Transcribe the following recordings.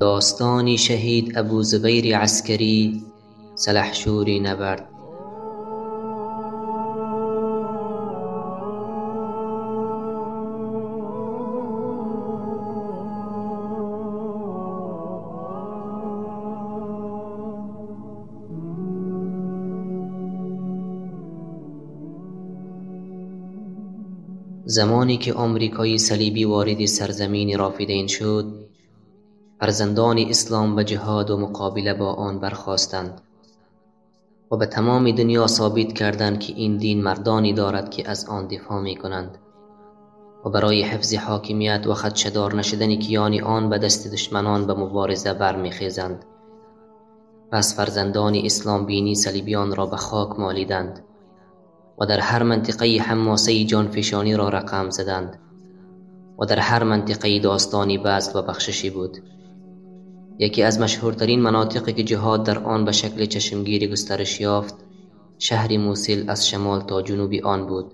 Достони шаҳид Абӯзубайри Аскарӣ, салаҳшӯри набард. Замоне ки амрикои салибӣ вориди сарзамини Рофидайн шуд, фарзандони ислом ба ҷиҳод ва муқобила бо он бархостанд ва ба тамоми дунё собит карданд, ки ин дин мардоне дорад, ки аз он дифоъ мекунанд ва барои ҳифзи ҳокимият ва хадшадор нашудани киёни он ба дасти душманон ба мубориза бармехезанд. Пас фарзандони ислом бини салибиёнро ба хок молиданд ва дар ҳар минтақаи ҳамосаи ҷонфишониро рақам заданд ва дар ҳар минтақаи достони базл ва бахшишӣ буд. Яке аз машҳуртарин манотиқе ки ҷиҳод дар он ба шакли чашмгири густариш ёфт, шаҳри Мӯсил аз шамол то ҷануби он буд.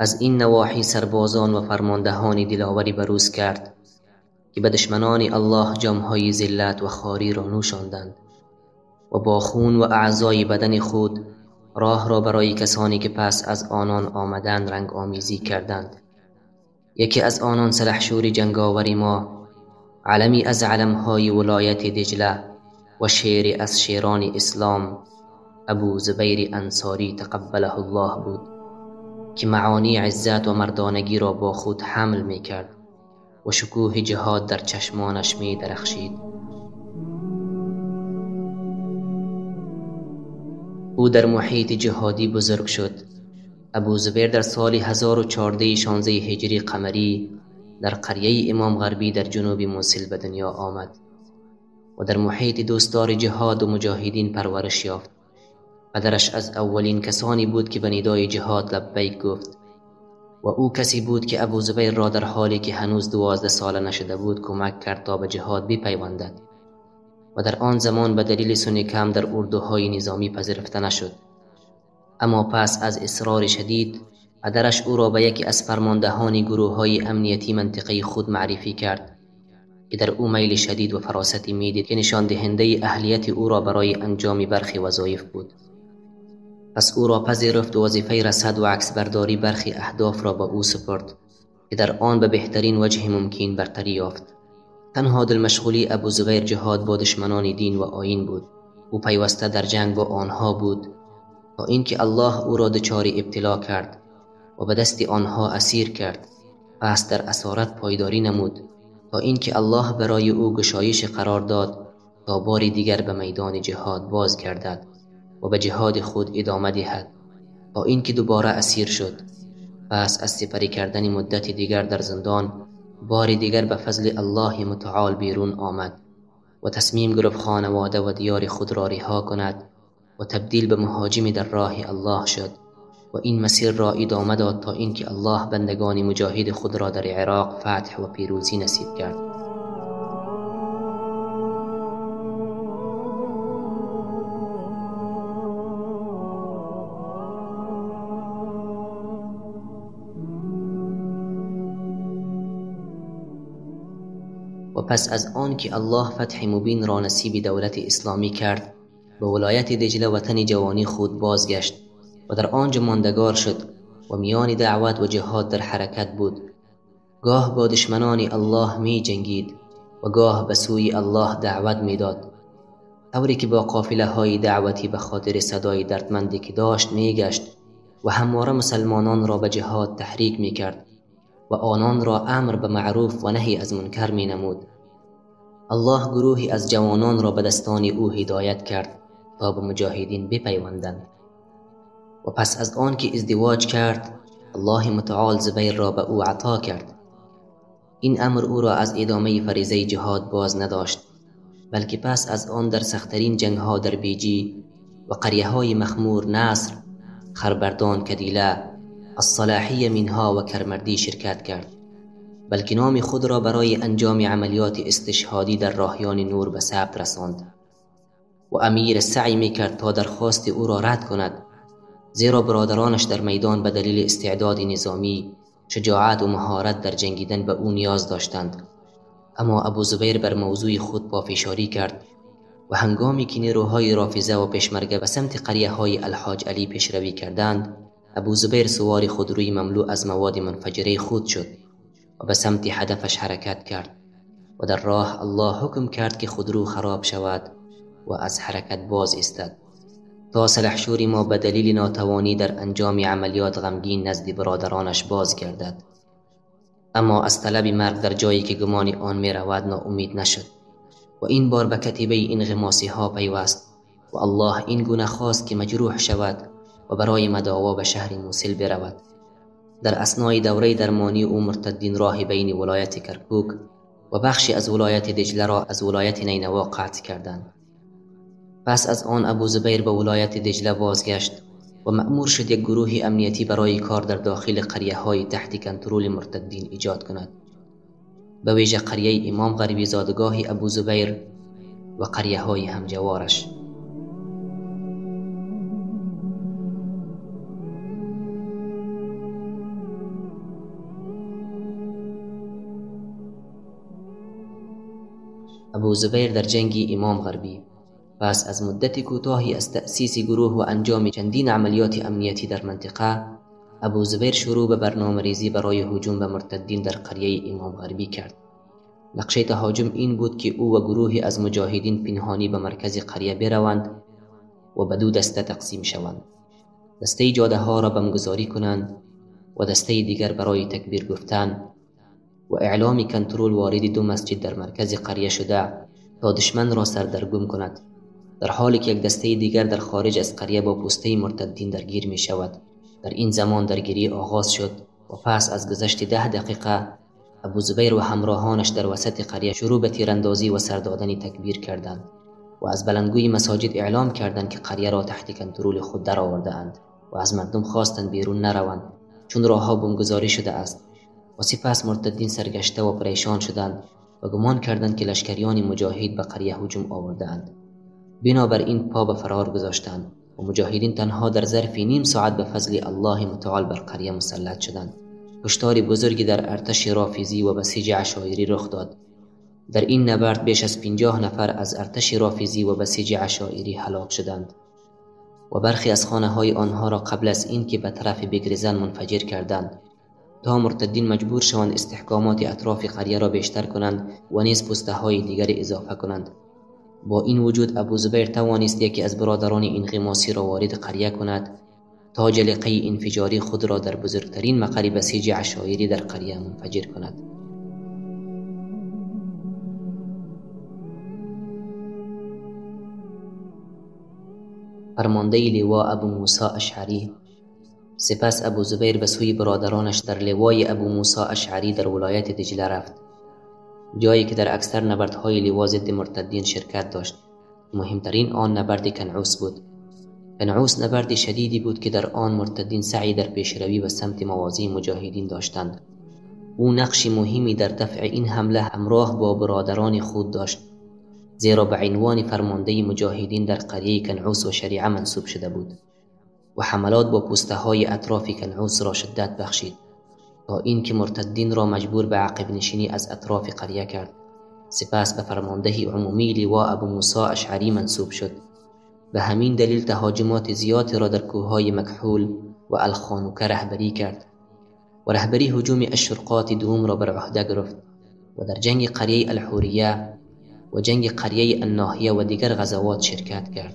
Аз ин навоҳӣ сарбозон ва фармондеҳони диловарӣ барӯз кард, ки ба душманони Аллоҳ ҷомҳои зиллат ва хориро нӯшонданд ва бо хун ва аъзои бадани худ роҳро барои касоне ки пас аз онон омаданд рангомезӣ карданд. Яке аз онон салаҳшӯри ҷанговари мо, علمی از علمهای ولایت دجله و شیر از شیران اسلام، ابوزبیر انصاری تقبله الله بود، که معانی عزت و مردانگی را با خود حمل می کرد و شکوه جهاد در چشمانش می درخشید. او در محیط جهادی بزرگ شد. ابوزبیر در سال 1014 هجری قمری در قریه امام غربی در جنوب موصل به دنیا آمد و در محیط دوستدار جهاد و مجاهدین پرورش یافت. پدرش از اولین کسانی بود که به ندای جهاد لبیک گفت و او کسی بود که ابوزبیر را در حالی که هنوز 12 ساله نشده بود کمک کرد تا به جهاد بپیوندد و در آن زمان به دلیل سن کم در اردوهای نظامی پذیرفته نشد. اما پس از اصرار شدید، پدرش او را به یکی از فرماندهان گروه‌های امنیتی منطقه خود معرفی کرد که در او میل شدید و فراستی میدید که نشان دهنده اهلیت او را برای انجام برخی وظایف بود. پس او را پذیرفت و وظیفه رصد و عکسبرداری برخی اهداف را به او سپرد که در آن به بهترین وجه ممکن برتری یافت. تنها دلمشغولی ابوزبیر جهاد با دشمنان دین و آیین بود. او پیوسته در جنگ با آنها بود تا اینکه الله او را دچار ابتلا کرد و به دست آنها اسیر کرد. پس در اسارت پایداری نمود تا اینکه الله برای او گشایش قرار داد تا بار دیگر به میدان جهاد بازگردد و به جهاد خود ادامه دهد، تا اینکه دوباره اسیر شد. پس از سپری کردن مدت دیگر در زندان، بار دیگر به فضل الله متعال بیرون آمد و تصمیم گرفت خانواده و دیار خود را رها کند و تبدیل به مهاجم در راه الله شد و این مسیر را ادامه داد تا اینکه الله بندگان مجاهد خود را در عراق فتح و پیروزی نصیب کرد. و پس از آن که الله فتح مبین را نصیب دولت اسلامی کرد، به ولایت دجله وطن جوانی خود بازگشت و در آنجا ماندگار شد و میان دعوت و جهاد در حرکت بود. گاه با دشمنان الله می جنگید و گاه به سوی الله دعوت می داد، طوری که با قافله های دعوتی به خاطر صدای دردمندی که داشت می گشت و همواره مسلمانان را به جهاد تحریک می کرد و آنان را امر به معروف و نهی از منکر می نمود. الله گروهی از جوانان را به دستان او هدایت کرد تا به مجاهدین بپیوندند. و پس از آن که ازدواج کرد، الله متعال زبیر را به او عطا کرد. این امر او را از ادامه فریضه جهاد باز نداشت، بلکه پس از آن در سختترین جنگها در بیجی و قریه های مخمور نصر، خربردان، کدیله، الصلاحی منها و کرمردی شرکت کرد، بلکه نام خود را برای انجام عملیات استشهادی در راهیان نور به ثبت رساند و امیر سعی می کرد تا درخواست او را رد کند، زیرا برادرانش در میدان به دلیل استعداد نظامی، شجاعت و مهارت در جنگیدن به او نیاز داشتند. اما ابو زبیر بر موضوع خود پافشاری کرد و هنگامی که نیروهای رافضه و پیشمرگه به سمت قریه های الحاج علی پیشروی کردند، ابو زبیر سوار خودروی مملو از مواد منفجره خود شد و به سمت هدفش حرکت کرد و در راه الله حکم کرد که خودرو خراب شود و از حرکت باز ایستد تا سلحشور ما به دلیل ناتوانی در انجام عملیات غمگین نزد برادرانش باز گردد. اما از طلب مرگ در جایی که گمان آن می رود ناامید نشد و این بار به کتیبه انغماسی ها پیوست و الله این گونه خواست که مجروح شود و برای مداوا به شهر موصل برود. در اثنای دوره درمانی او مرتدین راه بین ولایت کرکوک و بخشی از ولایت دجله را از ولایت نینوا قطع کردند. پس از آن ابو زبیر به ولایت دجله بازگشت و مأمور شد یک گروه امنیتی برای کار در داخل قریه های تحت کنترل مرتدین ایجاد کند، به ویژه قریه امام غربی زادگاه ابو زبیر و قریه های همجوارش. ابو زبیر در جنگ امام غربی پس از مدت کوتاهی از تأسیس گروه و انجام چندین عملیات امنیتی در منطقه، ابو زبیر شروع به برنامه ریزی برای هجوم به مرتدین در قریه امام غربی کرد. نقشه تهاجم این بود که او و گروهی از مجاهدین پنهانی به مرکز قریه بروند و به دو دسته تقسیم شوند. دسته جاده ها را بمگذاری کنند و دسته دیگر برای تکبیر گفتن و اعلام کنترل وارد دو مسجد در مرکز قریه شده تا دشمن را سردرگم کند، در حالی که یک دسته دیگر در خارج از قریه با پوسته مرتدین درگیر می شود. در این زمان درگیری آغاز شد و پس از گذشت 10 دقیقه ابو زبیر و همراهانش در وسط قریه شروع به تیراندازی و سر دادن تکبیر کردند و از بلندگوی مساجد اعلام کردند که قریه را تحت کنترل خود درآورده‌اند و از مردم خواستند بیرون نروند چون راهها بمبگذاری شده است. و سپس مرتدین سرگشته و پریشان شدند و گمان کردند که لشکریان مجاهد به قریه هجوم آورده‌اند. بنابراین پا به فرار گذاشتند و مجاهدین تنها در ظرف نیم ساعت به فضل الله متعال بر قریه مسلط شدند. کشتار بزرگی در ارتش رافضی و بسیج عشایری رخ داد. در این نبرد بیش از 50 نفر از ارتش رافضی و بسیج عشایری هلاک شدند و برخی از خانه های آنها را قبل از این که به طرف بگریزند منفجر کردند تا مرتدین مجبور شوند استحکامات اطراف قریه را بیشتر کنند و نیز پوسته های دیگر اضافه کنند. با این وجود ابو زبیر توانست یکی از برادران انغماسی را وارد قریه کند تا جلیقه انفجاری خود را در بزرگترین مقر بسیج عشایری در قریه منفجر کند. فرمانده لوا ابو موسی اشعری. سپس ابو زبیر به سوی برادرانش در لوای ابو موسی اشعری در ولایت دجله رفت، جایی که در اکثر نبردهای لوا ضد مرتدین شرکت داشت. مهمترین آن نبرد کنعوس بود. کنعوس نبرد شدیدی بود که در آن مرتدین سعی در پیشروی به سمت مواضع مجاهدین داشتند. او نقش مهمی در دفع این حمله همراه با برادران خود داشت، زیرا به عنوان فرمانده مجاهدین در قریه کنعوس و شریعه منصوب شده بود و حملات با پوسته های اطراف کنعوس را شدت بخشید تا اینکه مرتدین را مجبور به عقب نشینی از اطراف قریه کرد. سپس به فرماندهی عمومی لوا ابو موسی اشعری منصوب شد. به همین دلیل تهاجمات زیادی را در کوههای مکحول و الخانوکه رهبری کرد و رهبری هجوم الشرقات دوم را بر عهده گرفت و در جنگ قریه الحوریه و جنگ قریه الناهیه و دیگر غزوات شرکت کرد.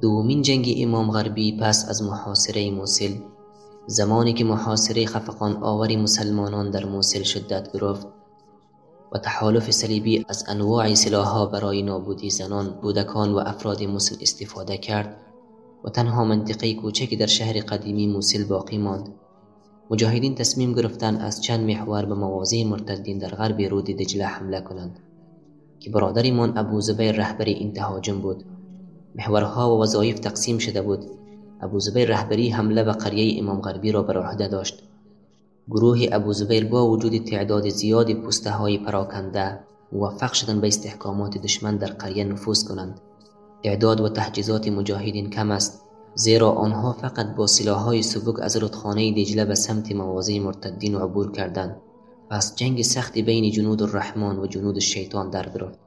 دومین جنگ امام غربی پس از محاصره موصل، زمانی که محاصره خفقان آور مسلمانان در موصل شدت گرفت و تحالف صلیبی از انواع سلاح‌ها برای نابودی زنان، کودکان و افراد موصل استفاده کرد و تنها منطقه کوچکی در شهر قدیمی موصل باقی ماند، مجاهدین تصمیم گرفتند از چند محور به مواضع مرتدین در غرب رود دجله حمله کنند که برادرمان ابو زبیر رهبر این تهاجم بود. محورها و وظایف تقسیم شده بود. ابو زبیر رهبری حمله به قریه امام غربی را بر عهده داشت. گروه ابو زبیر با وجود تعداد زیاد پوسته های پراکنده موفق شدند به استحکامات دشمن در قریه نفوذ کنند. تعداد و تجهیزات مجاهدین کم است زیرا آنها فقط با سلاح‌های سبک از رودخانه دجله به سمت مواضع مرتدین عبور کردند. پس جنگ سختی بین جنود الرحمن و جنود الشیطان در گرفت.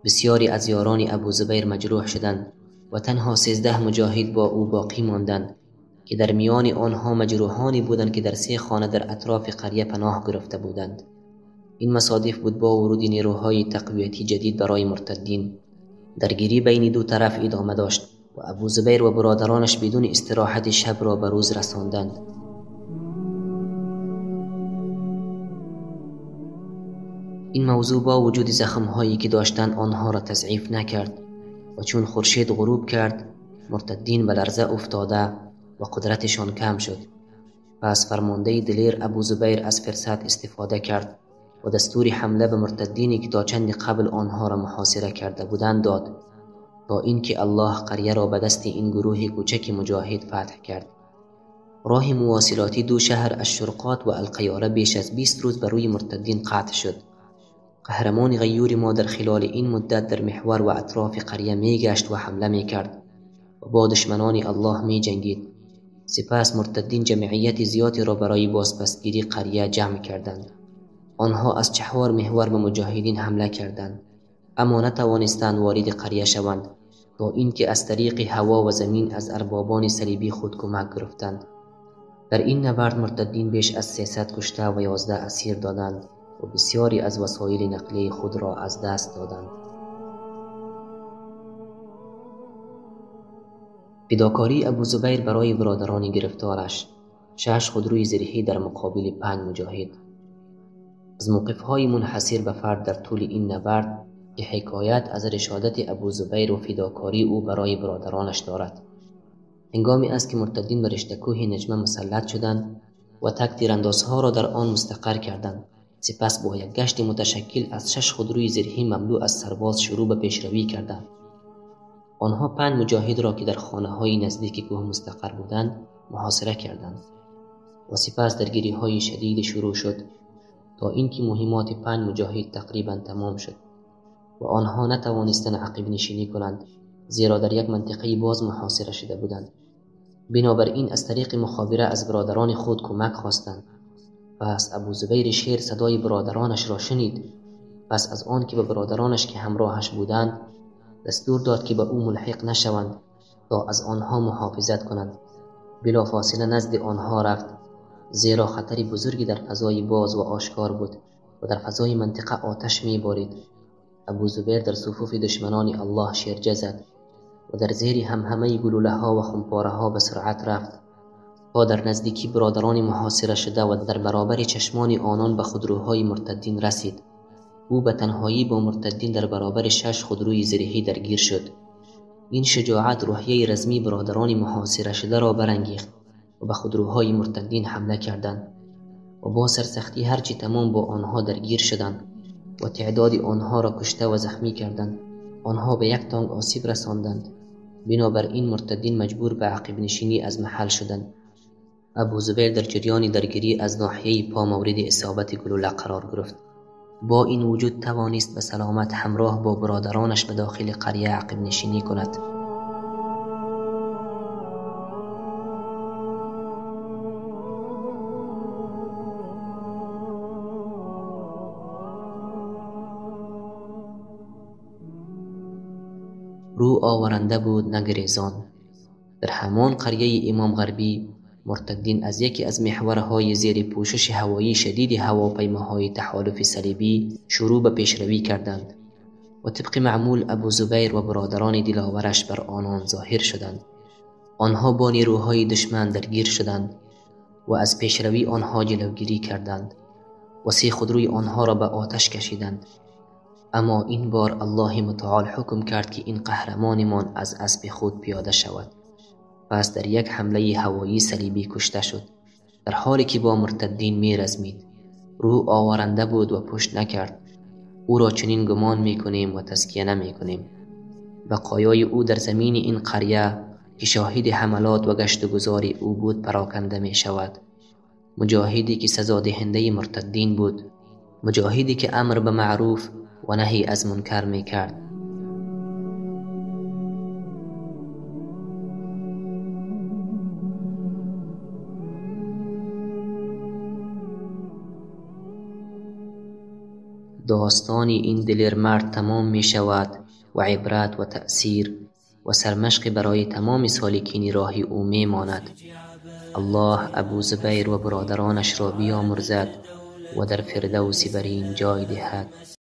بسیاری از یاران ابو زبیر مجروح شدند و تنها 13 مجاهد با او باقی ماندند که در میان آنها مجروحانی بودند که در 3 خانه در اطراف قریه پناه گرفته بودند. این مصادف بود با ورود نیروهای تقویتی جدید برای مرتدین. درگیری بین دو طرف ادامه داشت و ابو زبیر و برادرانش بدون استراحت شب را به روز رساندند. این موضوع با وجود زخم‌هایی که داشتند آنها را تضعیف نکرد و چون خورشید غروب کرد مرتدین به لرزه افتاده و قدرتشان کم شد. پس فرمانده دلیر ابو زبیر از فرصت استفاده کرد و دستور حمله به مرتدینی که تا چند قبل آنها را محاصره کرده بودند داد، تا اینکه الله قریه را به دست این گروه کوچک مجاهد فتح کرد. راه مواصلاتی دو شهر الشرقات و القیاره بیش از 20 روز بر روی مرتدین قطع شد. قهرمان غیور ما در خلال این مدت در محور و اطراف قریه میگشت و حمله میکرد و با دشمنان الله میجنگید. سپس مرتدین جمعیت زیادی را برای بازپسگیری قریه جمع کردند. آنها از 4 محور به مجاهدین حمله کردند، اما نتوانستند وارد قریه شوند تا اینکه از طریق هوا و زمین از اربابان صلیبی خود کمک گرفتند. در این نبرد مرتدین بیش از 300 کشته و 11 اسیر دادند و بسیاری از وسایل نقلیه خود را از دست دادند. فداکاری ابو زبیر برای برادران گرفتارش، 6 خودروی زرهی در مقابل 5 مجاهد. از موقف‌های منحصر به فرد در طول این نبرد که حکایت از رشادت ابو زبیر و فداکاری او برای برادرانش دارد. هنگامی است که مرتدین به رشته کوه نجمه مسلط شدند و تک تیراندازها را در آن مستقر کردند. سپس با یک گشت متشکل از 6 خودروی زرهی مملو از سرباز شروع به پیشروی کردند. آنها 5 مجاهد را که در خانه‌های نزدیک کوه مستقر بودند محاصره کردند و سپس درگیری‌های شدید شروع شد تا اینکه مهمات 5 مجاهد تقریبا تمام شد و آنها نتوانستند عقب نشینی کنند، زیرا در یک منطقه باز محاصره شده بودند. بنابراین از طریق مخابره از برادران خود کمک خواستند. پس ابو زبیر شیر صدای برادرانش را شنید. پس از آن که به برادرانش که همراهش بودند دستور داد که به او ملحق نشوند تا از آنها محافظت کنند، بلافاصله نزد آنها رفت، زیرا خطر بزرگی در فضای باز و آشکار بود و در فضای منطقه آتش می‌بارید. ابو زبیر در صفوف دشمنان الله شیرجه زد و در زیر همهمه گلوله ها و خمپاره ها به سرعت رفت تا در نزدیکی برادران محاصره شده و در برابر چشمان آنان به خودروهای مرتدین رسید. او به تنهایی با مرتدین در برابر 6 خودروی زرهی درگیر شد. این شجاعت روحیه رزمی برادران محاصره شده را برانگیخت و به خودروهای مرتدین حمله کردند و با سرسختی هرچی تمام با آنها درگیر شدند و تعداد آنها را کشته و زخمی کردند. آنها به یک تانک آسیب رساندند. بنابراین مرتدین مجبور به عقب نشینی از محل شدند. ابو زبیر در جریان درگیری از ناحیه پا مورد اصابت گلوله قرار گرفت. با این وجود توانست به سلامت همراه با برادرانش به داخل قریه عقب نشینی کند. رو آورنده بود نگریزان. در همان قریه امام غربی مرتدین از یکی از محورهای زیر پوشش هوایی شدید هواپیماهای تحالف صلیبی شروع به پیشروی کردند و طبق معمول ابو زبیر و برادران دلاورش بر آنان ظاهر شدند. آنها با نیروهای دشمن درگیر شدند و از پیشروی آنها جلوگیری کردند و 3 خودروی آنها را به آتش کشیدند. اما این بار الله متعال حکم کرد که این قهرمانمان از اسب خود پیاده شود. پس در یک حمله هوایی صلیبی کشته شد، در حالی که با مرتدین می رزمید. رو آورنده بود و پشت نکرد. او را چنین گمان می کنیم و تزکیه نمی کنیم. بقایای او در زمین این قریه که شاهد حملات و گشت و گذار او بود پراکنده می شود. مجاهدی که سزا دهنده مرتدین بود، مجاهدی که امر به معروف و نهی از منکر می کرد. Достони ин далермард тамом мешавад ва ибрат ва таъсир ва сармашқ барои тамоми соликини роҳи ӯ мемонад. Аллоҳ Абу Зубайр ва бародаронашро биёмурзад ва дар фирдавси барин ҷой диҳад.